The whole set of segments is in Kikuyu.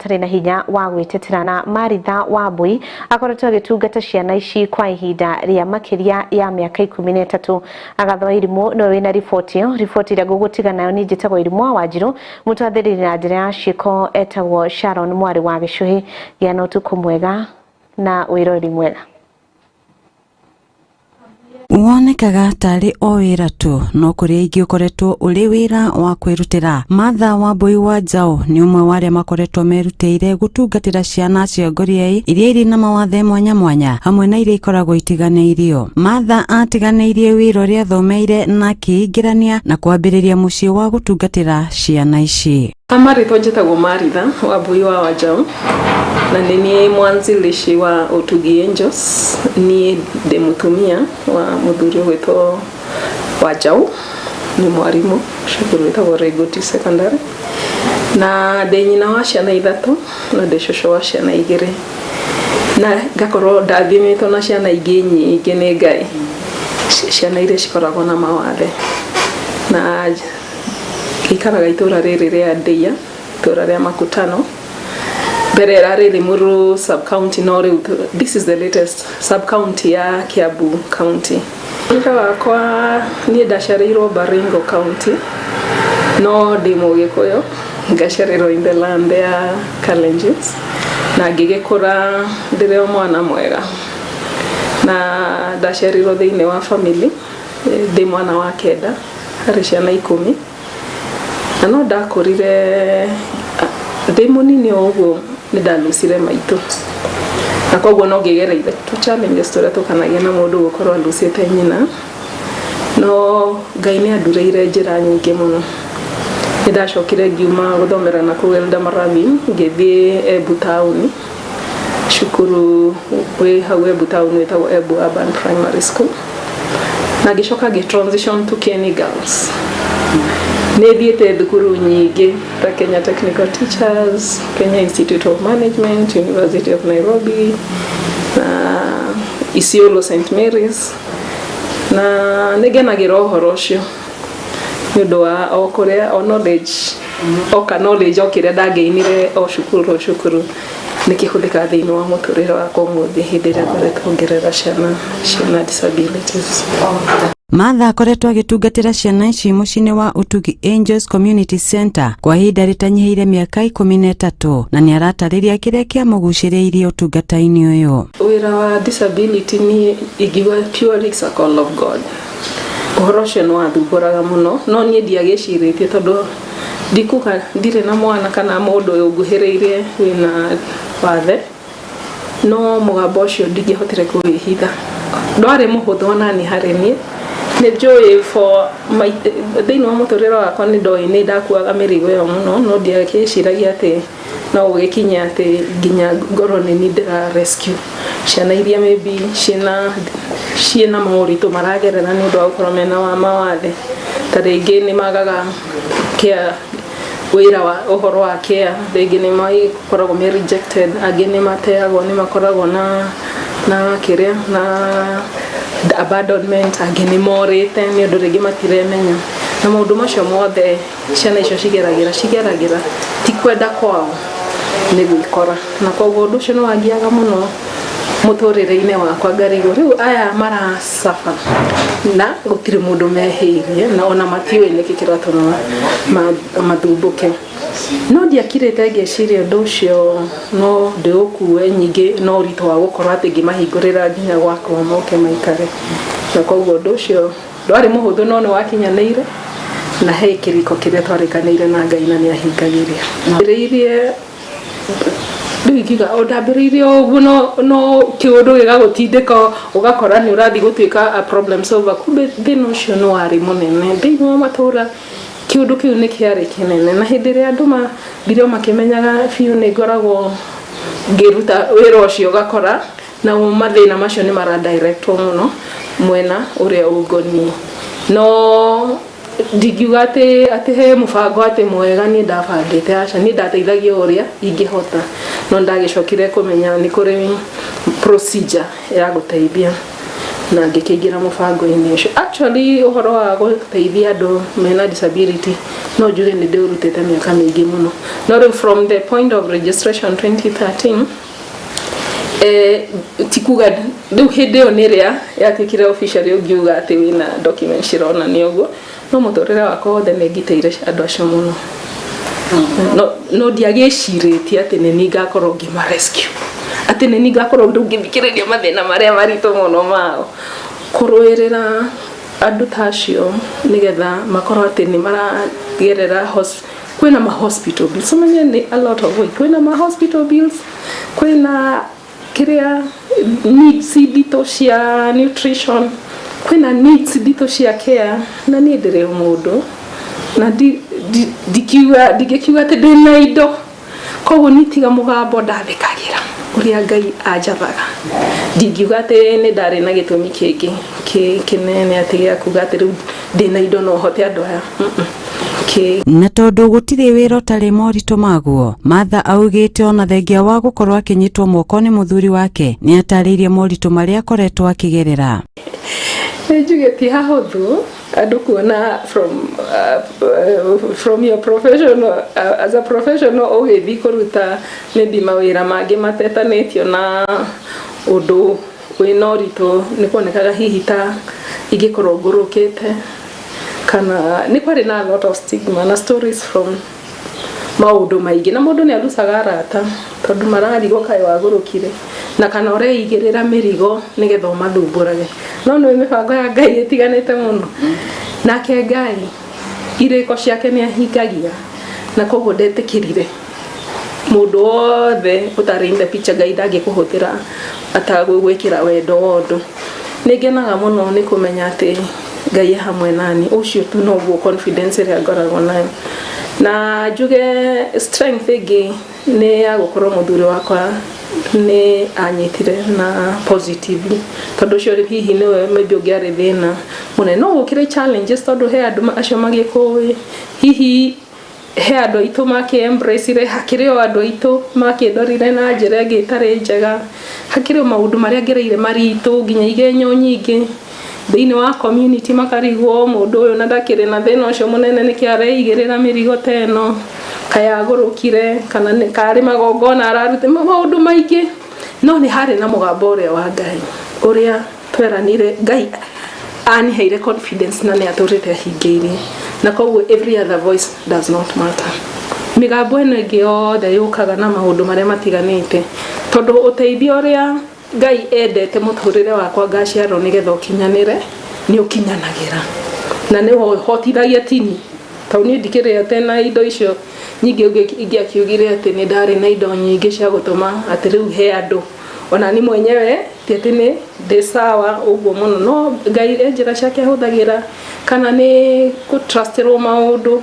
Matarĩ na hinya wa gwĩtetera. Na Maritha Wambui akoretwo agĩtungata ciana ici kwa ihinda rĩa makĩria ya mĩaka 13. Agatha Irimũ nĩwe wĩna riboti ĩyo. Riboti ĩrĩa ngũgũtiga nayo niĩ njĩtagwo Irimũ wa Wanjirũ, mũtwathĩrĩri na njĩra ya ciĩko etagwo Sharon mwarĩ wa Gĩcũhĩ. Gĩa na ũtukũ mwega na wĩroreri mwega. Wonekaga tarĩ o wĩra tu, no kũrĩ aingĩ ũkoretwo ũrĩ wĩra wa kwĩrutĩra. Martha Wambui wa Njaũ nĩ ũmwe wa arĩa makoretwo merutĩire gũtungatĩra ciana cia ngoriai iria irĩ na mawathe mwanya mwanya, hamwe na iria ikoragwo itiganĩirio. Martha atiganĩirie wĩra ũrĩa athomeire na akĩingĩrania na kwambĩrĩria mũciĩ wa gũtungatĩra ciana ici. Marĩtwa njĩtagwo Maritha Wambui wa Wanjaũ, na nĩ niĩ mwanzilishi wa Ũtugi Angels. Niĩ ndĩ mũtumia wa mũthuri ũgwĩtwo Wanjaũ, nĩ mwarimũ cukuru wĩtagwo Rĩngũti Secondary, na ndĩ nyina wa ciana ithatũ na ndĩ cũcũ wa ciana igĩrĩ, na ngakorwo ndathimĩtwo na ciana ingĩ nyingĩ nĩ Ngai, ciana iria cikoragwo na mawathe. Na ngĩikaraga itũra rĩrĩ rĩa Ndeia, itũra rĩa Makutano. Mbere ĩrarĩ Limuru sub county, no rĩu this is the latest sub county ya Kiambu County. Mũtũrĩre wakwa, niĩ ndaciarĩirwo Baringo County, no ndĩ Mũgĩkũyũ, ngaciarĩrwo in the land ya Kalenjins, na ngĩgĩkũra ndĩrĩ o mwana mwega. Na ndaciarirwo thĩinĩ wa family, ndĩ mwana wa kenda harĩ ciana 10. Na no ndakũrire ndĩ mũnini o ũguo, nĩ ndalucire maitũ, na koguo no ngĩgereire tu challenges tũrĩa tũkanagia na mũndũ gũkorwo alucĩte nyina. No Ngai nĩ andurĩire njĩra nyingĩ mũno. Nĩ ndacokire ngiuma gũthomera na kũu Eldama Ravine, ngĩthiĩ Embu taũni, cukuru wĩ hau Embu taũni wĩtagwo Embu Urban Primary School, na ngĩcoka ngĩ transition to Kieni Girls. Nĩ thiĩte thukuru nyingĩ ta Kenya Technical Teachers, Kenya Institute of Management, University of Nairobi na Isiolo St Mary's, na nĩ ngenagĩra ũhoro ũcio nĩ ũndũ wa o kũrĩa o knowledge o ka knowledge o kĩrĩa ndangĩinire o cukuru o cukuru nĩ kĩhũthĩkaga thĩinĩ wa mũtũrĩre wakwa ũmũthĩ hĩndĩ ĩrĩa ngoretwo ngĩrera ciana ciĩna disabilities. Martha akoretwo agĩtungatĩra ciana ici mũciĩ-inĩ wa Ũtugi Angels Community Center kwa ihinda rĩtanyihĩire mĩaka 13, na nĩ aratarĩria kĩrĩa kĩamũgucĩrĩirie ũtungata-inĩ ũyũ. Wĩra wa disability niĩ ingiuga purely it's a call of God. Ũhoro ũcio nĩ wathumbũraga mũno, no niĩ ndiagĩcirĩtie tondũ ndikuga ndirĩ na mwana kana mũndũ ũyũ nguhĩrĩirie wĩna wathe, no mũgambo ũcio ndingĩahotire kũwĩhitha. Ndwarĩ mũhũthũ onani harĩ niĩ. Nĩ njũĩ for my thĩinĩ wa mũtũrĩre wakwa nĩ ndoĩ nĩ ndakuaga mĩrigo ĩyo mũno, no ndiagĩciragia atĩ no gũgĩkinye atĩ nginya ngorwo nĩ niĩ ndĩra rescue ciana iria maybe ciĩna moritũ maragerera nĩ ũndũ wa gũkorwo mena wa mawathe. Ta rĩngĩ nĩ magaga care, wĩra wa ũhoro wa care, rĩngĩ nĩ makoragwo me rejected, angĩ nĩ mateagwo, nĩ makoragwo na kĩrĩa na abandonment, angĩ nĩ morĩte nĩ ũndũ rĩngĩ matiremenya. Na maũndũ macio mothe ciana icio cigeragĩra ti kwenda kwao, nĩ gwĩkora. Na koguo ũndũ ũcio nĩ wangiaga mũno mũtũrĩre-inĩ wakwa, ngarigwo rĩu aya maracaba na gũtirĩ mũndũ mehĩirie, na ona matiũĩ nĩkĩ kĩratũma mathumbũke. No ndiakirĩte ngĩciria ũndũ ũcio no ndĩũkue, nyingĩ no ũritũ wa gũkorwo atĩ ngĩmahingũrĩra nginya gwakwa moke maikare. Na koguo ũndũ ũcio ndwarĩ mũhũthũ, no nĩ wakinyanĩire, na he kĩriko kĩrĩa twarĩkanĩire na Ngai na nĩ ahingagĩria. Ndambĩrĩirie rĩu ingiuga o ndambĩrĩirie o ũguo, no kĩũndũ gĩgagũtindĩka ũgakora nĩ ũrathiĩ gũtuĩka a problem solver, kumbe thĩna ũcio nĩ warĩ mũnene thĩinĩ wa matũra. Kĩũndũ kĩu nĩ kĩarĩ kĩnene, na hĩndĩ ĩrĩa andũ mathire o makĩmenyaga biũ nĩ ngoragwo ngĩruta wĩra ũcio, ũgakora namo mathĩna macio nĩ mara directwo mũno mwena ũrĩa ũngoniĩ. No ndingiuga atĩ he mũbango atĩ mwega niĩ ndabangĩte, aca. Niĩ ndateithagia o ũrĩa ingĩhota, no ndagĩcokire kũmenya nĩ kũrĩ procedure ya gũteithia. Na ngĩkĩingĩra mũbango-inĩ ũcio. Actually, ũhoro wa gũteithia andũ mena disability no njuge nĩ ndĩũrutĩte mĩaka mĩingĩ mũno, no rĩu from the point of registration 2013, ti kuga rĩu hĩndĩ ĩyo nĩ ĩrĩa yatuĩkire officially ũngiuga atĩ wĩna document cironania ũguo, no mũtũrĩre wakwa wothe nĩ ngitĩire andũ acio mũno, no ndiagĩcirĩtie atĩ nĩ niĩ ngakorwo ngĩma rescue, atĩ nĩ niĩ ngakorwo rĩu ngĩthikĩrĩria mathĩna marĩa maritũ mũno mao, kũrũĩrĩra andũ ta acio nĩgetha makorwo atĩ nĩ maragerera kwĩna ma hospital bills. Ũmenye nĩ a lot of work. Kwĩna ma hospital bills, kwĩna kĩrĩa needs nditũ cia nutrition, kwĩna needs nditũ cia care, na niĩ ndĩrĩ o mũndũ na ndikiuga ndingĩkiuga atĩ ndĩna indo. Koguo niĩ tiga mũgambo ndathĩkagĩra ũrĩa Ngai anjathaga, ndingiuga atĩ nĩ ndarĩ na gĩtũmi kĩngĩ kĩnene atĩ gĩa kuga atĩ rĩu ndĩna indo no hote andũ aya. Na tondũ gũtirĩ wĩra ũtarĩ moritũ maguo, Martha augĩte ona thengia wa gũkorwo akĩnyitwo moko nĩ mũthuri wake, nĩ atarĩirie moritũ marĩa akoretwo akĩgerera. Nĩ njuge ti hahũthũ andũ kuona from your professional, as a professional, ũgĩthiĩ kũruta maybe mawĩra mangĩ matetanĩtio na ũndũ wĩna ũritũ. Nĩ kuonekaga hihi ta ingĩkorwo ngũrũkĩte, kana nĩ kwarĩ na a lot of stigma na stories from maũndũ maingĩ, na mũndũ nĩ arucaga arata tondũ mararigwo kaĩ wagũrũkire na kana ũreigĩrĩra mĩrigo nĩgetha ũmathumbũrage. No nĩ mĩbango ya Ngai ĩtiganĩte mũno, nake Ngai irĩko ciake nĩ ahingagia, na koguo ndetĩkĩrire mũndũ wothe ũtarĩ in the picture. Ngai ndangĩkũhũthĩra atagwĩkĩra wendo wa ũndũ. Nĩ ngenaga mũno nĩ kũmenya atĩ Ngai e hamwe nani. Ũcio tu noguo confidence ĩrĩa ngoragwo nayo. Na njuge strength ĩngĩ nĩ ya gũkorwo mũthuri wakwa nĩ anyitire na positively, tondũ ũcio hihi nĩwe maybe ũngĩarĩ thĩna mũnene. No gũkĩrĩ challenges, tondũ he andũ acio magĩkũĩ, hihi he andũ aitũ makĩ embrace, hakĩrĩ o andũ aitũ makĩndorire na njĩra ĩngĩ ĩtarĩ njega, hakĩrĩ o maũndũ marĩa ngereire maritũ, nginya igenyo nyingĩ thĩinĩ wa community, makarigwo mũndũ ũyũ na ndakĩrĩ na thĩna ũcio mũnene, nĩkĩ areigĩrĩra mĩrigo ta ĩno, kaĩ agũrũkire, kana nĩ karĩ magongona ararute, maũndũ maingĩ. No nĩ harĩ na mũgambo ũrĩa wa Ngai ũrĩa tweranire. Ngai aniheire confidence na nĩ atũrĩte ahingĩirie, na koguo every other voice does not matter. Mĩgambo ĩno ĩngĩ yothe yũkaga na maũndũ marĩa matiganĩte, tondũ ũteithio ũrĩa Ngai endete mũtũrĩre wakwa ngaciarwo nĩgetha ũkinyanĩre nĩ ũkinyanagĩra, na nĩ hotithagia tini, tondũ niĩ ndikĩrĩ tena indo icio nyingĩ ingĩakiugire atĩ nĩ ndarĩ na indo nyingĩ cia gũtũma atĩ rĩu he andũ. Ona ni mwenyewe ti atĩ nĩ ndĩ sawa ũguo mũno, no Ngai e njĩra ciake ahũthagĩra, kana nĩ gũtrustĩrwo maũndũ,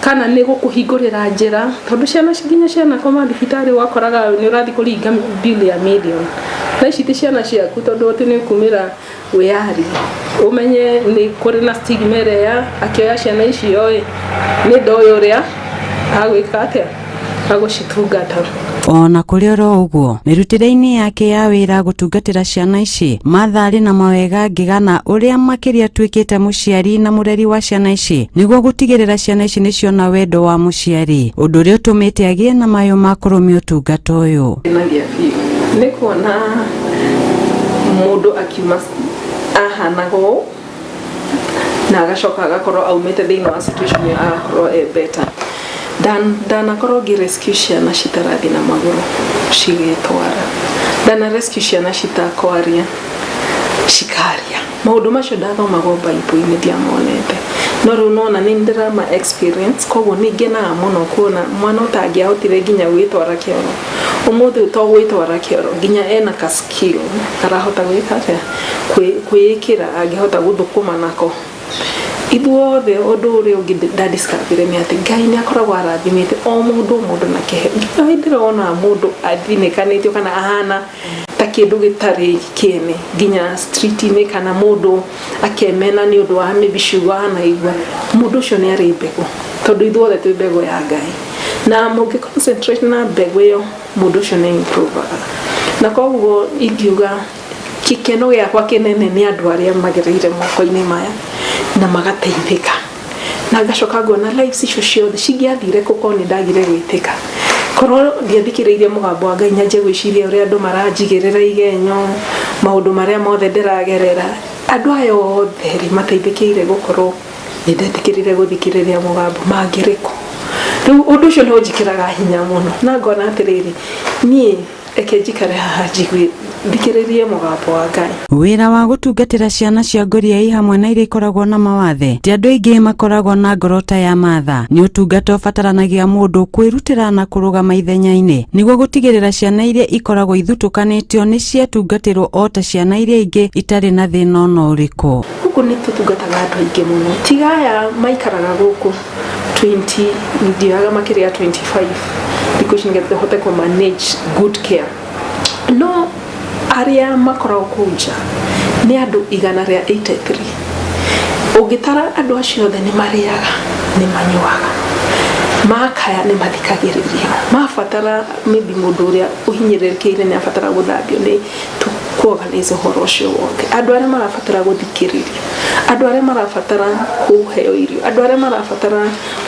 kana nĩ gũkũhingũrĩra njĩra, tondũ ciana nginya ciana koma thibitarĩ, wakoraga nĩ ũrathiĩ kũringa bill ya million, na ici ti ciana ciaku, tondũ atĩ nĩ kumĩra wĩyari ũmenye nĩ kũrĩ na stigma ĩrĩa ya akĩoya ciana icio ĩ nĩ ndoĩ ũrĩa agwĩka atĩa agũcitungata. Ona kũrĩ oro ũguo, mĩrutĩre-inĩ yake ya wĩra gũtungatĩra ciana ici, Martha arĩ na mawega ngĩgana ũrĩa makĩria atuĩkĩte mũciari na mũreri wa ciana ici, nĩguo gũtigĩrĩra ciana ici nĩciona wendo wa mũciari, ũndũ ũrĩa ũtũmĩte agĩe na mayũ ma kũrũmia ũtungata ũyũ. Ngenagia biũ nĩ kuona mũndũ akiuma ahanaga ũũ na agacoka agakorwo aumĩte thĩinĩ wa situation ĩyo, agakorwo e better. Ndanakorwo ngĩ rescue ciana citarathiĩ na magũrũ cigĩtwara, ndana rescue ciana citakwaria cikaria. Maũndũ macio ndathomagwo Bible-inĩ, ndiamonete, no rĩu nona nĩ ndĩrama experience. Koguo nĩ ngenaga mũno kuona mwana ũtangĩahotire nginya gwĩtwara kĩoro, ũmũthĩ to gwĩtwara kĩoro, nginya ena ka skill arahota gwĩka atĩa, kwĩĩkĩra, angĩhota gũthũkũma nako. Ithuothe ũndũ ũrĩa ũngĩ ndadiscoverire nĩ atĩ Ngai nĩ akoragwo arathimĩte o mũndũ, mũndũ na kĩheo. Nginya hĩndĩ ĩrĩa wonaga mũndũ athinĩkanĩtio kana ahana ta kĩndũ gĩtarĩ kĩene nginya street-inĩ, kana mũndũ akemena nĩ ũndũ wa maybe ciugo anaigua, mũndũ ũcio nĩ arĩ mbegũ, tondũ ithuothe twĩ mbegũ ya Ngai, na mũngĩ concentrate na mbegũ ĩyo, mũndũ ũcio nĩ improvaga. Na koguo ingiuga Gĩkeno gĩakwa kĩnene nĩ andũ arĩa magereire moko-inĩ maya na magateithĩka, na ngacoka ngona lives icio ciothe cingĩathire kũ korwo nĩ ndagire gwĩtĩka, korwo ndiathikĩrĩirie mũgambo wa Ngai nyanjie gwĩciria ũrĩa andũ maranjigĩrĩra igenyo, maũndũ marĩa mothe ndĩragerera. Andũ aya othe rĩ mateithĩkĩire gũkorwo nĩ ndetĩkĩrire gũthikĩrĩria mũgambo mangĩrĩkũ. Rĩu ũndũ ũcio nĩ ũnjĩkĩraga hinya mũno na ngona atĩrĩrĩ, niĩ reke njikare haha njigue thikĩrĩrie mũgambo wa Ngai. Wĩra wa gũtungatĩra ciana cia ngoriai hamwe na iria ikoragwo na mawathe ti andũ aingĩ makoragwo na ngoro ta ya Martha. Nĩ ũtungata ũbataranagia mũndũ kwĩrutĩra na kũrũgama ithenya-inĩ nĩguo gũtigĩrĩra ciana iria ikoragwo ithutũkanĩtio nĩ ciatungatĩrwo o ta ciana iria ingĩ itarĩ na thĩna ona ũrĩkũ. Gũkũ nĩ tũtungataga andũ aingĩ mũno, tiga aya maikaraga gũkũ 20, ndioyaga makĩria ya 25 thikũ ici nĩgetha tũhote kũ manage good care. No arĩa makoragwo kũu nja nĩ andũ 183. Ũngĩtara andũ acio othe nĩ marĩaga, nĩ manyuaga, makaya nĩ mathikagĩrĩrio, mabatara maybe mũndũ ũrĩa ũhinyĩrĩrĩkĩire nĩ abatara gũthambio, nĩ tũkuorganize ũhoro ũcio wothe. Andũ arĩa marabatara gũthikĩrĩrio, andũ arĩa marabatara kũheo irio, andũ arĩa marabatara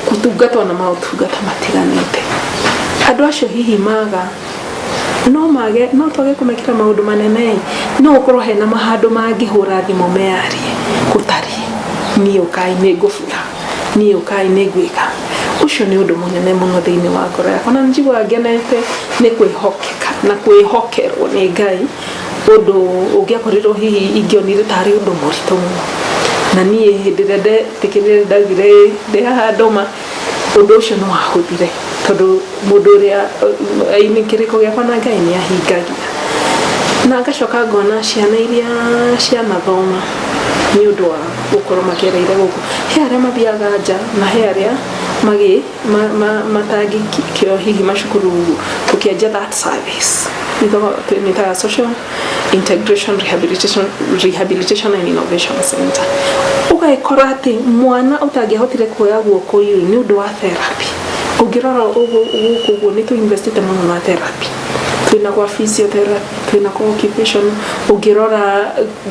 gũtungatwo na maũtungata matiganĩte, andũ acio hihi maga no mage, no twage kũmekĩra maũndũ manene, no gũkorwo hena mahandũ mangĩhũra thimũ meyarie gũtariĩ, niĩ ũkai nĩ ngũbura, niĩ ũkai nĩ ngwĩka. Ũcio nĩ ũndũ mũnene mũno thĩinĩ wa ngoro yakwa, na njiguaga ngenete nĩ kwĩhokeka na kwĩhokerwo nĩ Ngai, ũndũ ũngĩakorirwo hihi ingĩonire tarĩ ũndũ mũritũ mũno. Na niĩ hĩndĩ ĩrĩa ndetĩkĩrire ndaugire ndĩ haha ndũma, ũndũ ũcio nĩ wahũthire tondũ mũndũ ũrĩa kĩrĩko gĩakwa na Ngai nĩ ahingagia. Na ngacoka ngona ciana iria cianathoma nĩ ũndũ wa gũkorwo makereire gũkũ, he arĩa mathiaga nja na he arĩa matangĩkĩo hihi macukuru tũkĩanjia that service nĩtaga Social Integration Rehabilitation and Innovation Center. Ũgagĩkora atĩ mwana ũtangĩahotire kuoya guoko rĩ nĩ ũndũ wa therapy, ũngĩrora gũkũ ũguo nĩ tũ-investĩte mũno na therapy, twĩna gwa physiotherapy, twĩna kwa occupation, ũngĩrora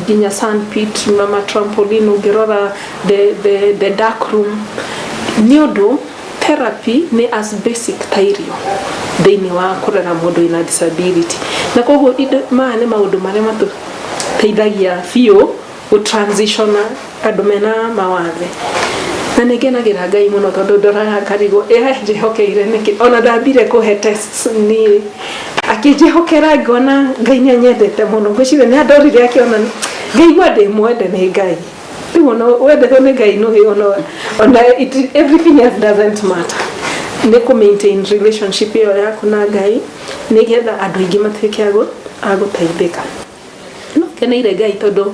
nginya sandpit na ma trampoline, ũngĩrora the dark room, nĩ ũndũ therapy nĩ as basic ta irio thĩinĩ wa kũrera mũndũ wĩna disability. Na koguo maya nĩ maũndũ marĩa matũteithagia biũ gũ-transitiona andũ mena mawathe. Na nĩ ngenagĩra Ngai mũno tondũ ndoraga ngarigwo ĩranjĩhokeire nĩkĩ, ona ndambire kũhe tests niĩ akĩnjĩhokera, ngona Ngai nĩ anyendete mũno. Ngwĩciria nĩ andorire akĩona ngaigua ndĩ mwende nĩ Ngai. Rĩu ona wendetwo nĩ Ngai nĩ ona everything else doesn't matter. Nĩ kũ maintain relationship ĩyo yaku na Ngai nĩgetha andũ aingĩ matuĩke a gũteithĩka. No ngeneire Ngai tondũ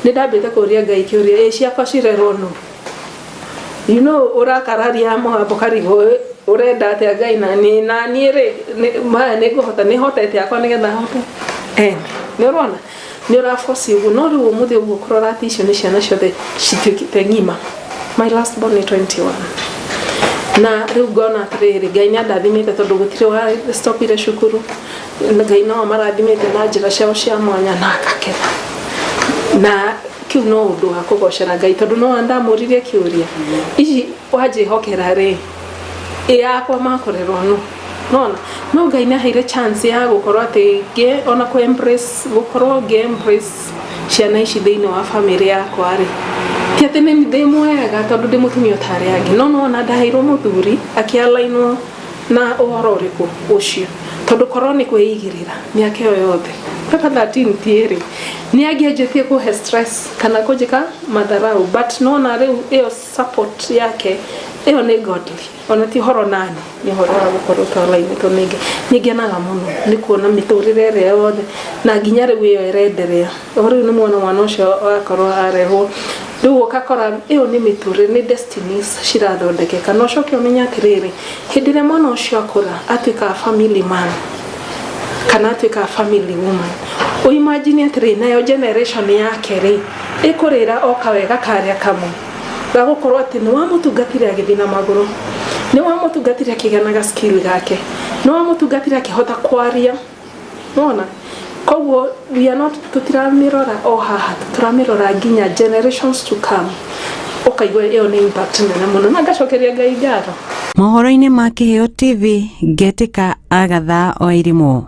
nĩ ndambĩte kũria Ngai kĩũria, ĩ ciakwa cirerwo nũ? You know, ũrakararia mũgambo karigwo ũrenda atĩa Ngai, na niĩ na niĩ rĩ maya nĩ ngũhota, nĩ hotete akwa nĩgetha hote ene. Nĩ ũrona nĩ ũraboci ũguo, no rĩu ũmũthĩ ũguo kũrora atĩ icio nĩ ciana ciothe cituĩkĩte ng'ima. My last born nĩ 21 na rĩu ngona atĩrĩrĩ, Ngai nĩ andathimĩte tondũ gũtirĩ wa stopire cukuru. Ngai no amarathimĩte na njĩra ciao cia mwanya na ngakena, na kĩu no ũndũ wa kũgocera Ngai tondũ no ndamũririe kĩũria, ici wanjĩhokera rĩ, ĩ yakwa makorirwo no nona no Ngai nĩ aheire chance ya gũkorwo atĩ ngĩ ona kũ embrace, gũkorwo ngĩ embrace ciana ici thĩinĩ wa family yakwa rĩ, ti atĩ nĩ ndĩ mwega tondũ ndĩ mũtumia ta arĩa angĩ, no nona ndaheirwo mũthuri akĩalainwo na ũhoro ũrĩkũ ũcio, tondũ korwo nĩ kwĩigĩrĩra mĩaka ĩyo yothe mpaka 13 ti ĩrĩ nĩ angĩanjĩtie kũhe stress kana kũnjĩka matharau, but nona rĩu ĩyo support yake ĩyo nĩ godly, ona ti ũhoro nani, nĩ ũhoro wa gũkorwo twalainĩtwo nĩ Ngai. Nĩ ngenaga mũno nĩ kuona mĩtũrĩre ĩrĩa yothe na nginya rĩu ĩyo ĩrenderea. O rĩu nĩ muona mwana ũcio wakorwo arehwo, rĩu ũgakora ĩyo nĩ mĩtũrĩre, nĩ destinies cirathondekeka. Na ũcoke ũmenye atĩrĩrĩ, hĩndĩ ĩrĩa mwana ũcio akũra atuĩka family man kana atuĩka family woman, ũimagine atĩrĩrĩ, nayo generation yake rĩ ĩkũrĩra o kawega karĩa kamwe gagũkorwo atĩ nĩ wamũtungatire agĩthiĩ na magũrũ, nĩ wamũtungatire akĩgĩa na ga skill gake, nĩ wamũtungatire akĩhota kwaria. Nona Koguo we are not, tũtiramirora o haha, tũramirora nginya generations to come. Ũkaigua ĩyo nĩ impact nene mũno na ngacokeria Ngai ngatho. Mohoro-inĩ ma Kĩheo TV, ngetĩka Agatha Wairimũ.